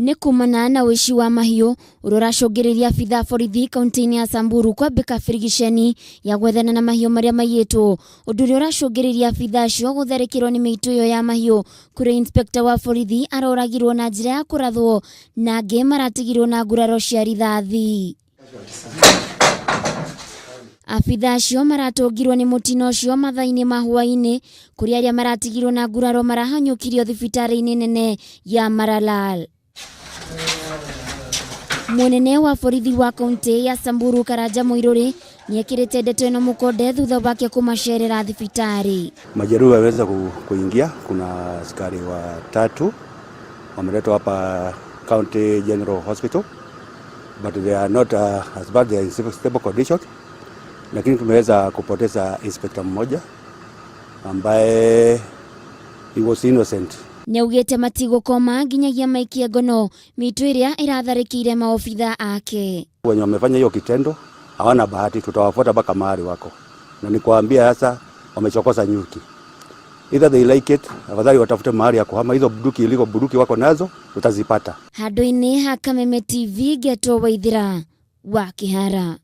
Nĩ kumana na ũici wa mahiũ ũrĩa ũracũngĩrĩria abithaa borithi kaunti-inĩ ya Samburu kwambĩka birigiceni ya gwethana na mahiũ marĩa maiyĩtwo, ũndũ ũrĩa ũracũngĩrĩria abithaa acio gũtharĩkĩrwo nĩ mĩitũ ĩyo ya mahiũ kũrĩa inspector wa borithi aroragirwo na njĩra ya kũrathwo na angĩ maratigirwo na nguraro cia rithathi. Abithaa acio maratũngirwo nĩ mũtino ũcio mathaa-inĩ ma hwaĩ-inĩ kũrĩa arĩa maratigirwo na nguraro marahanyũkirio thibitarĩ-inĩ nene ya Maralal. Mũnene wa borithi wa kaunti ya Samburu Karanja Muiruri nĩekĩrĩte ndeto ĩno mũkonde thutha wake kũmacerera thibitarĩ. Majeruhi waweza kuingia. Kuna askari watatu wameletwa hapa County General Hospital but they are not as bad, they are in stable condition, lakini tumeweza kupoteza inspector mmoja ambaye he was innocent. Nĩaugĩte matigũkoma nginyagia maikie ngono mĩitũ ĩrĩa ĩratharĩkĩire maobitha ake. Wenye wamefanya hiyo kitendo hawana bahati, tutawafuata mpaka mahali wako, na nikuambia sasa, wamechokoza nyuki. Either they like it, afadhali watafute mahali ya kuhama. Hizo bunduki iliko bunduki wako nazo utazipata. Handũ-inĩ ha Kameme TV ngetwo Waithĩra wa Kĩhara.